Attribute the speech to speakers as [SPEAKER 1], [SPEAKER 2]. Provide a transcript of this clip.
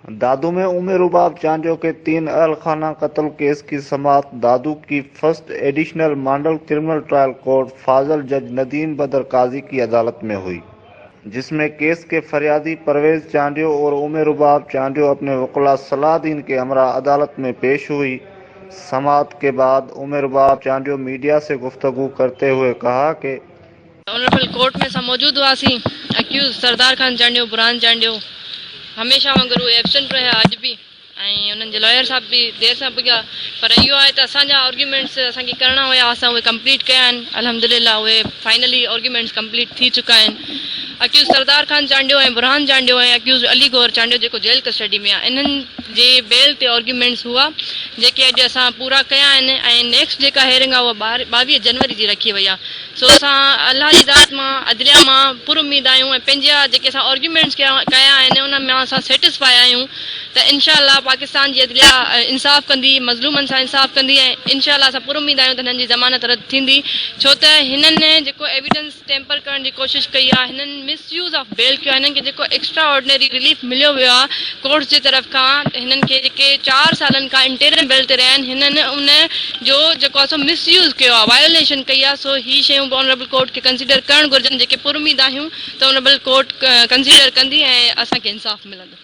[SPEAKER 1] दादू में उमे रुबाब चांडियो के 3 अहलखाना कत्ल केस की समाअत दादू की first additional model criminal trial court Fazal जज नदीम बदर काजी की अदालत में हुई, जिसमें केस के फरियादी परवेज चांडियो और उमे रुबाब चांडियो अपने वकला सलादीन के हमरा अदालत में पेश हुई। समाअत के बाद उमे रुबाब चांडियो मीडिया से गुफ्तगू करते हुए कहा कि
[SPEAKER 2] ऑनरेबल कोर्ट ۾ اسان موجود هئاسين، اڪيوز سردار خان چانڊيو، برهان چانڊيو هميشه وانگر اهي ايبسنٽ رهيا اڄ به ۽ انهن جي لائر صاحب به دير سان پڳيا پر اهو آهي ته اسان جا آرگيومينٽس اسان کي ڪرڻا هيا اسان اهي ڪمپليٽ ڪيا آهن الحمدلله اهي فائنلي آرگيومينٽس ڪمپليٽ ٿي چڪا آهن اڪيوز سردار خان چانڊيو ۽ برهان چانڊيو ۽ اڪيوز علي گوهر چانڊيو جيڪو جيل ڪسٽڊي ۾ آهي انهن جي بيل تي آرگيومينٽس هئا جيڪي اڄ اسان پورا ڪيا آهن ۽ نيڪسٽ جيڪا هيئرنگ آهي اها 22 جنوري جي رکي وئي آهي سو اسان الله جي ذات مان عدليه مان پر اميد آهيون ۽ پنهنجا جيڪي اسان آرگيومينٽس ڪيا آهن انهن مان اسان سيٽسفائي آهيون ته انشاء الله پاڪستان جي عدليه انصاف ڪندي مظلومن سان انصاف ڪندي ۽ انشاء الله اسان پر اميد آهيون ته هنن جي ضمانت رد ٿيندي ڇو ته هنن جيڪو ايويڊنس ٽيمپر ڪرڻ جي ڪوشش ڪئي آهي هنن مس يوز آف بيل ڪيو آهي هنن کي جيڪو ايڪسٽرا آرڊنري رليف مليو ويو آهي ڪورٽس جي طرف کان هنن کي جيڪي چار سالن کان انٽيرم بيل تي رهيا آهن هنن ان جو جيڪو آهي سو مس يوز ڪيو آهي وايوليشن ڪئي آهي سو هي شيون به آنريبل ڪورٽ کي ڪنسيڊر ڪرڻ گهرجن جيڪي پر اميد آهيون ته آنريبل ڪورٽ ڪنسيڊر ڪندي ۽ اسان کي انصاف ملندو.